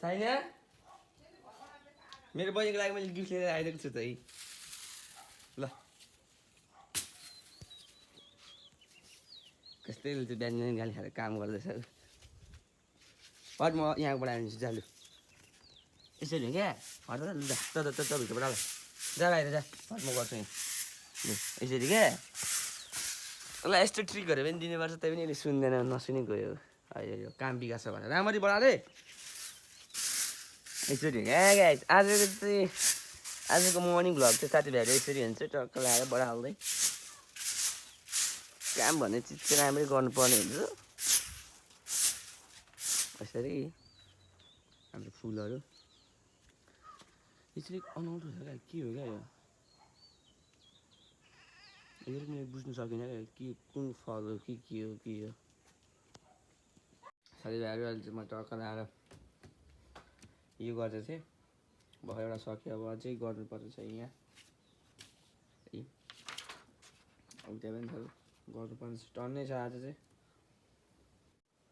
छैन मेरो बहिनीको लागि मैले गिफ्ट लिएर आइदिएको छु त है ल कस्तै हुन्छ बिहान बिहान गाली खाएर काम गर्दैछ हट म यहाँबाट आइदिन्छु चालु यसरी हो क्या हट ल भित्रबाट ल जा बाहिर जा हट म गर्छु यहाँ यसरी क्या ल यस्तो ट्रिकहरू पनि दिनुपर्छ त्यही पनि यसले सुन्दैन नसुनि गयो अहिले यो काम बिगार्छ भनेर राम्ररी बढाले यसरी क्या गाइस आजको मर्निङ भ्लग चाहिँ साथीभाइहरू यसरी हुन्छ टक्क लगाएर बढाल्दै काम भन्ने चिज चाहिँ राम्ररी गर्नुपर्ने हुन्छ यसरी हाम्रो फुलहरू यसरी अनौठो छ क्या के हो क्या यो यो पनि बुझ्नु सकिनँ क्या के कुन फल हो के हो साथीभाइहरू अहिले चाहिँ म टक्क लगाएर यो गर्दै थिएँ भयो एउटा सक्यो अब अझै गर्नुपर्ने छ यहाँ है अब त्यहाँ पनि छ गर्नुपर्ने छ टन्नै छ आज चाहिँ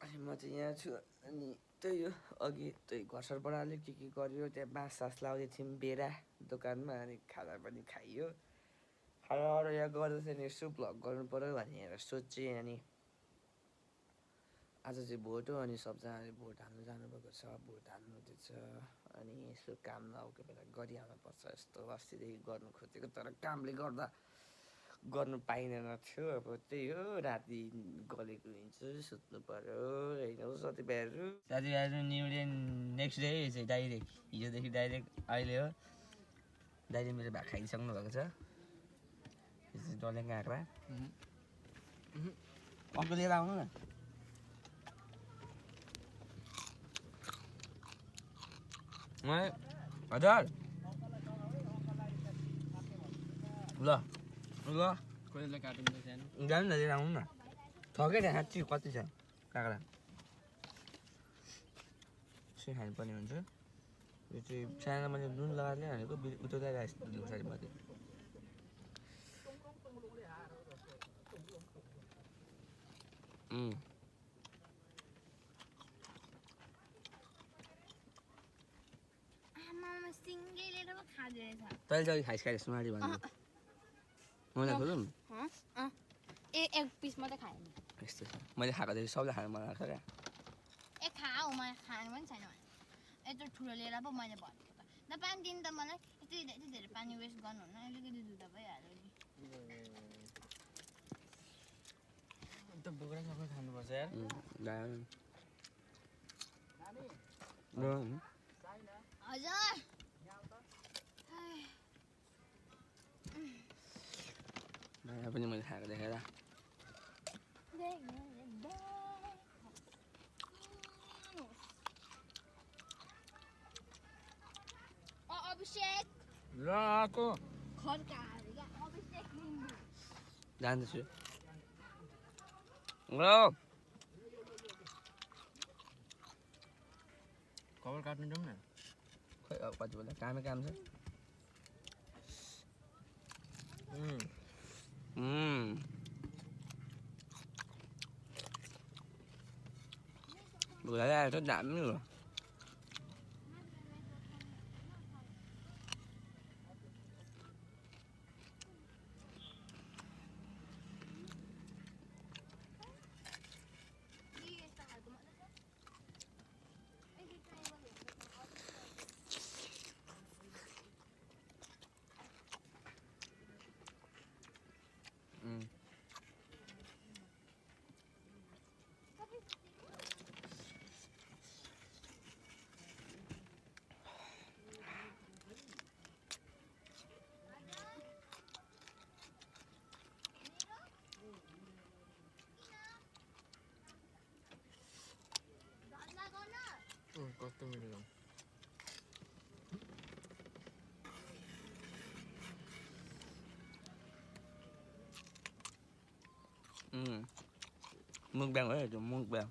अनि म चाहिँ यहाँ छु अनि त्यही हो अघि त्यही घरसरबाट अलिक के गर्यो त्यहाँ बाँस सास लाउँदै थियौँ बेरा दोकानमा अनि खाना पनि खाइयो खाना यहाँ गर्दै थियो नि यसो भ्लग गर्नु पऱ्यो भनेर सोचेँ अनि आज चाहिँ भोट हो अनि सबजनाले भोट हाल्नु जानुभएको छ भोट हाल्नु दिन्छ अनि यसो काम नआएको बेला गरिहाल्नुपर्छ यस्तो अस्तिदेखि गर्नु खोजेको तर कामले गर्दा गर्नु पाइँदैन थियो अब त्यही हो राति गलेको हिँड्छु सुत्नु पऱ्यो होइन साथीभाइहरू न्यु डे नेक्स्ट डे चाहिँ डाइरेक्ट हिजोदेखि डाइरेक्ट अहिले हो डाइरेक्ट मेरो भाग खाइसक्नु भएको छ यसरी डल्ले काँक्रा अर्को लिएर आउनु न हजुर ल कसैले काटिन्छ सानो जानु न लिएर आउनु न छ क्या त्यहाँ साँच्ची कति छ काँक्रा यसो खानुपर्ने हुन्छ यो चाहिँ सानो मैले नुन लगाएर हालेको उतो लगाइरहेको पछाडि मात्रै तैँले चाहिँ खाइस खाइस सुमारी भन्नु मलाई खोलौँ एक पिस मात्रै खाएँ यस्तो छ मैले खाएकोदेखि सबले खानु मन लाग्छ क्या ए खाऊ मलाई खानु पनि छैन यत्रो ठुलो लिएर पो मैले भनेको त नपानी दिनु त मलाई यति धेरै पानी वेस्ट गर्नुहुन्न अलिकति धुँदा भइहाल्यो नि त बोक्रा सबै खानुपर्छ यार हजुर यहाँ पनि मैले खाएको देखेर अभिषेक ल आको जान्दैछु कभर काट्नु जाउँ न खोइ अब कति बेला कामै काम छ भुलाले आएको छ दामी हो कस्तो मिल्यो mukbang हो यो mukbang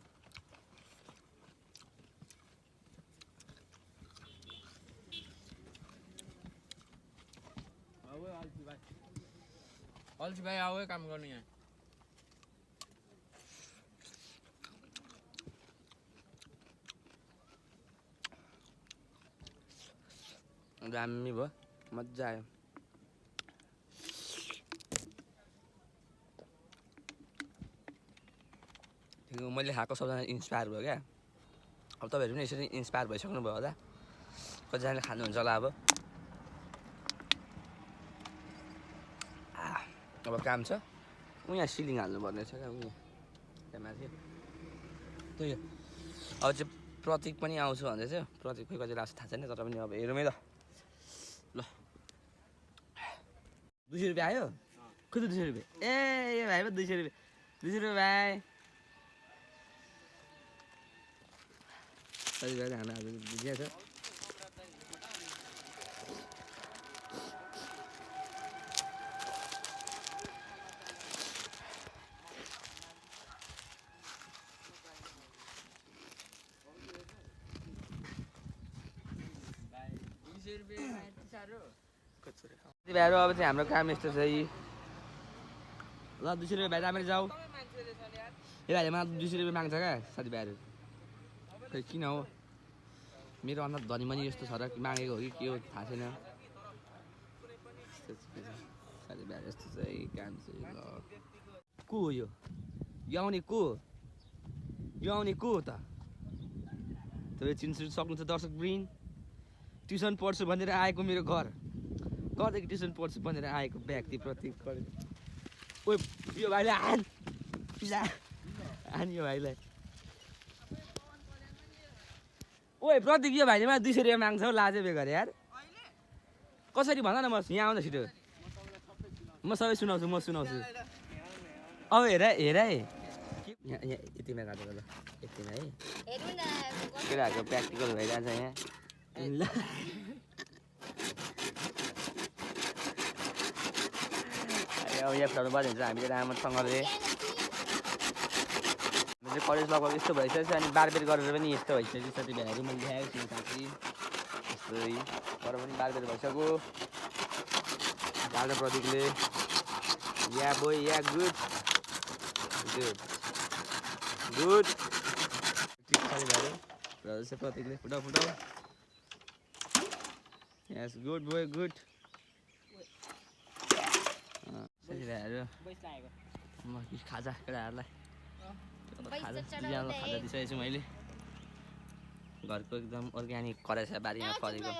अल्छी भाइ आऊ काम गर्नु यहाँ दामी भयो मजा आयो ठिक मैले खाएको सबजना इन्सपायर भयो क्या अब तपाईँहरू पनि यसरी इन्सपायर भइसक्नु भयो होला कतिजनाले खानुहुन्छ होला अब अब काम छ यहाँ सिलिङ हाल्नुपर्ने छ क्या त्यहाँ माथि त्यही हो अब चाहिँ प्रतीक पनि आउँछु भन्दै थियो प्रतीक खोइ कति लाग्छ थाहा छैन तर पनि अब हेरौँ है त ल 200 रुपियाँ आयो कति 200 रुपियाँ ए भाइ पो 200 रुपियाँ 200 रुपियाँ भाइ कति भाइ हाम्रो आज बुझिया छ साथीभाइहरू अब चाहिँ हाम्रो काम यस्तो छ है ल 200 रुपियाँ भाइ राम्ररी जाऊ ए भाइले मलाई 200 रुपियाँ माग्छ क्या साथीभाइहरू खै किन हो मेरो अनुहार धनी मनी यस्तो छ र मागेको हो कि के हो थाहा छैन साथीभाइहरू यस्तो चाहिँ काम चाहिँ ल को हो यो आउने को त तपाईँ चिन्नु सक्नुहुन्छ दर्शक वृन्द ट्युसन पढ्छु भनेर आएको मेरो घरदेखि ट्युसन पढ्छु भनेर आएको व्यक्ति प्रतीक ओ यो भाइलाई आन यो भाइलाई ओए प्रतीक यो भाइले मलाई 200 रुपियाँ माग्छ हौ लाजै बेगर यार कसरी भन न म यहाँ आउँदा छिटो म सबै सुनाउँछु अब हेर है यहाँ यतिमा काटेर ल यतिमा है केटाहरूको प्र्याक्टिकल भइरहेछ यहाँ ल अब यहाँ फ्लाउनु पर्ने हुन्छ हामीले राम्रोसँगले चाहिँ कलेज लगभग यस्तो भइसकेको छ अनि बारबेर गरेर पनि यस्तो भइसक्यो साथीभाइहरू मैले देखाएको छु साथी यस्तै तर पनि बारबेर भइसक्यो दादा प्रतीकले या बोय या गुड साथीभाइहरू र जस्तै प्रतीकले फुटाउ यस गुड बोय गुड साथीभाइहरू म खाजा केटाहरूलाई खाजा दिइसकेको छु मैले घरको एकदम अर्ग्यानिक करेछ बारीमा फलेको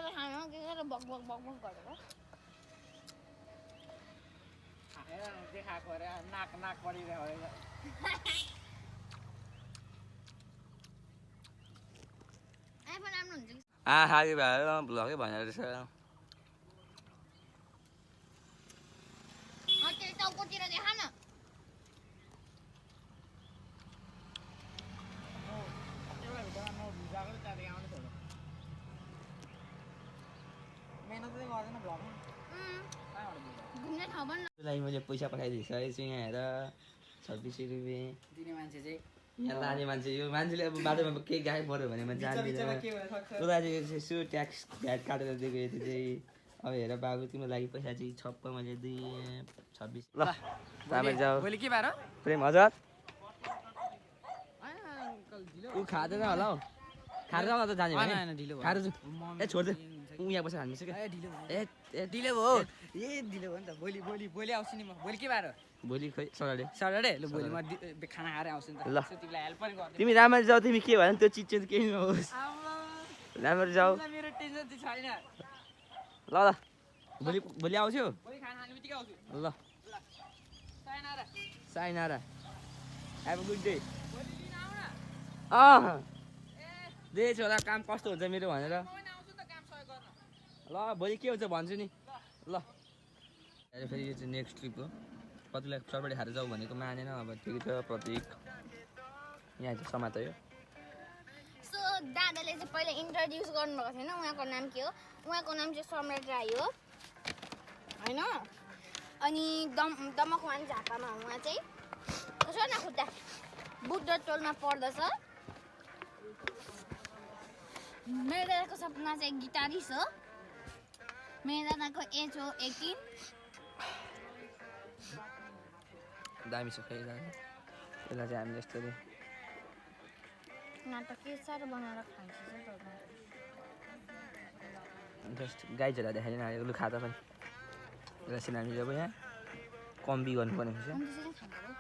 खाली भएर भ्लगै भनेर रहेछ मैले पैसा पठाइदिइसकेको छु यहाँ हेर 26 रुपियाँ दिने मान्छे चाहिँ यहाँ लाने मान्छे यो मान्छेले अब बाटोमा केही गाई पऱ्यो भने म जान्दिनँ उसलाई सु ट्याक्स भ्याट काटेर दिएको यति चाहिँ अब हेर बाबु तिम्रो लागि पैसा चाहिँ छप्प मैले दिएँ 26 ल राम्ररी जाऊ भोलि के बार प्रेम हजुर ऊ खाँदैन होला हौ खाएर जाऊ न त जाने भने खाएर जाऊ ए छोड्दै ऊ यहाँ बसेर हान्दैछ क्या ए ढिलो भयो ढिलो भयो नि त भोलि आउँछु नि म भोलि के बार भोलि खै सटरडे ल भोलि म खाना खाएर आउँछु नि त ल तिमीलाई हेल्प पनि गर्छु तिमी राम्ररी जाऊ तिमी के भयो त्यो चिज चाहिँ केही नहोस् राम्ररी जाऊ मेरो टेन्सन चाहिँ छैन ल भोलि आउँछु भोलि खाना खाने बित्तिकै आउँछु ल साइनारा हेभ अ गुड डे भोलि दिन आऊ न देखेछु होला काम कस्तो हुन्छ मेरो भनेर म पनि आउँछु नि त काम सहयोग गर्न ल भोलि के हुन्छ भन्छु नि ल फेरि यो चाहिँ नेक्स्ट ट्रिप हो कतिलाई सरपटी खाएर जाऊ भनेको मानेन अब ठिकै छ प्रतीक यहाँ चाहिँ समात्यो सो दादाले चाहिँ पहिला इन्ट्रोड्युस गर्नुभएको थिएन उहाँको नाम के हो उहाँको नाम चाहिँ सम्राट राई हो होइन अनि दमकवान झापामा हो उहाँ चाहिँ कसो न खुट्टा बुद्ध टोलमा पढ्दछ मेरो दादाको सपना चाहिँ गिटारिस्ट हो मेरो दादाको एज हो 18 दामी छ खै यसलाई चाहिँ हामीले यस्तरी नाटक के साह्रो बनाएर खान्छ जस्ट गाइजहरूलाई देखाइदिन आएको लु खाता पनि एकछिन हामीले अब यहाँ कम्बी गर्नुपर्ने हुन्छ अनि त्यसरी खाँदा हो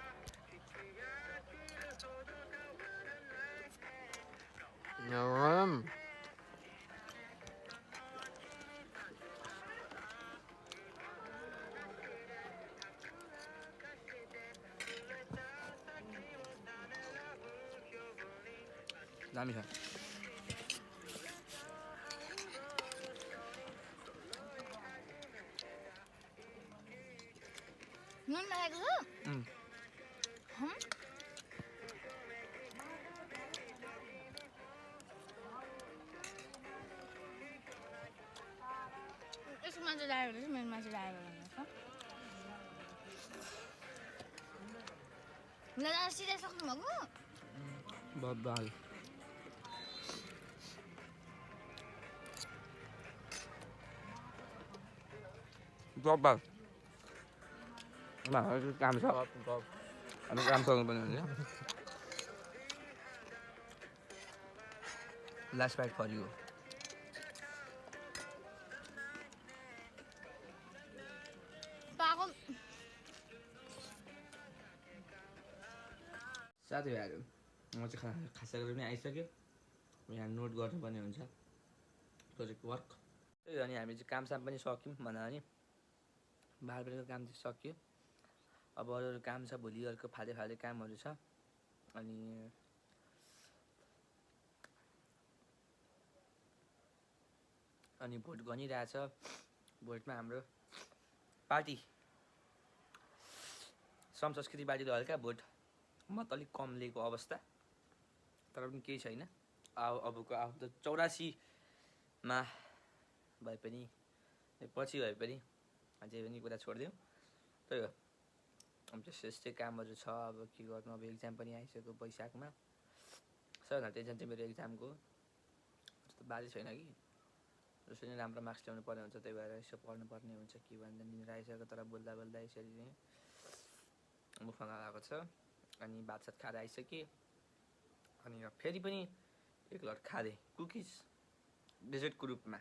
दामी छ नुन राखेको छ उम्, हम्? यसको मान्छे ड्राइभर रहेछ मेरो मान्छे ड्राइभर भनेको ल सिधै सक्नुभएको बब्बाल बब्बाल काम छ हामी काम गर्नुपर्ने हुन्छ लास्ट बाइट फर यु पाएको साथीभाइहरू म चाहिँ खासा गरेर पनि आइसक्यो यहाँ नोट गर्नुपर्ने हुन्छ प्रोजेक्ट वर्क त्यही हो अनि हामी चाहिँ कामसाम पनि सक्यौँ भन्दा पनि बारबेरको काम चाहिँ सक्यो अब अरू अरू काम छ भोलि अर्को फाले फाले कामहरू छ अनि भोट गनिरहेछ भोटमा हाम्रो पार्टी श्रम संस्कृति पार्टीले हल्का भोट मत अलिक कम लिएको अवस्था तर पनि केही छैन अबको त 84मा भए पनि पछि भए पनि अझै पनि कुरा छोडिदिउँ त्यही हो अब त्यस्तै कामहरू छ अब के गर्नु अब एक्जाम पनि आइसक्यो वैशाखमा सबैभन्दा टेन्सन चाहिँ मेरो एक्जामको त्यस्तो बाजे छैन कि जसरी नै राम्रो मार्क्स ल्याउनु पर्ने हुन्छ त्यही भएर यसो पढ्नुपर्ने हुन्छ कि भन्दा निन्द्रा आइसक्यो तर बोल्दा बोल्दा यसरी नै मुखमा लगाएको छ अनि भातसात खाएर आइसकेँ अनि फेरि पनि एक लट खाँदै कुकिज डेजर्टको रूपमा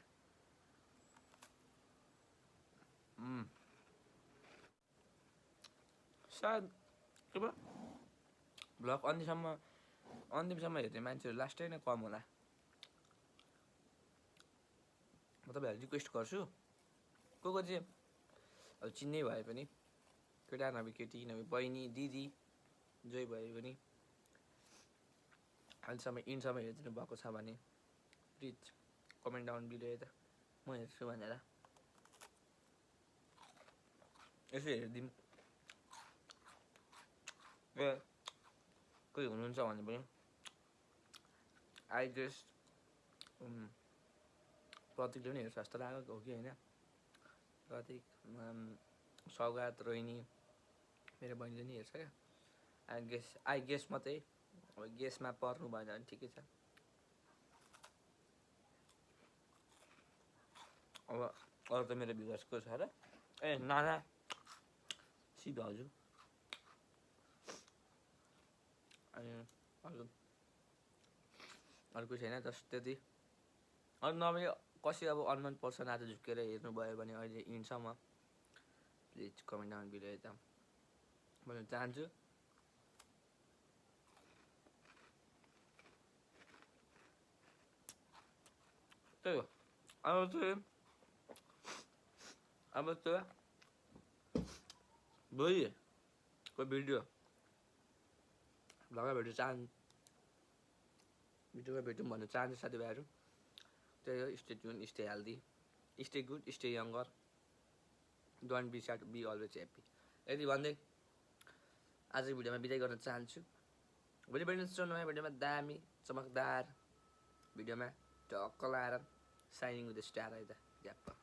सायद के भयो भ्लग अन्तिमसम्म हेर्ने मान्छेहरू लास्टै नै कम होला म तपाईँहरू रिक्वेस्ट गर्छु को चाहिँ अब चिन्नै भए पनि केटा नभए केटी नभए बहिनी दिदी जोइ भए पनि अहिलेसम्म इन्डसम्म हेरिदिनु भएको छ भने प्लिज कमेन्ट डाउन बिलो त म हेर्छु भनेर यसो हेरिदिउँ कोही हुनुहुन्छ भने पनि आई गेस प्रतीकले पनि हेर्छ जस्तो लागेको हो कि होइन प्रतीक सौगात रोहिणी मेरो बहिनीले नि हेर्छ क्या आई गेस मात्रै अब गेसमा पर्नु भएन भने ठिकै छ अब अरू त मेरो भिउजको छ र ए नाना सी भाउजू अनि अर्को छैन जस्ट त्यति अरू नभए कसै अब अननोन पर्सन आज झुकेर हेर्नुभयो भने अहिले इन्डसम्म प्लिज कमेन्ट डाउन बिलो यता भन्न चाहन्छु त्यही हो अब चाहिँ भोलिको भिडियोमा भेटौँ भन्न चाहन्छु साथीभाइहरू त्यही हो stay tune stay healthy stay good stay younger don't be sad be always happy यदि भन्दै आजको भिडियोमा बिदाइ गर्न चाहन्छु भोलि भेट्नुहोस् नयाँ भिडियोमा दामी चमकदार भिडियोमा टक्क लाएर साइनिङ विथ स्टार है त ग्याप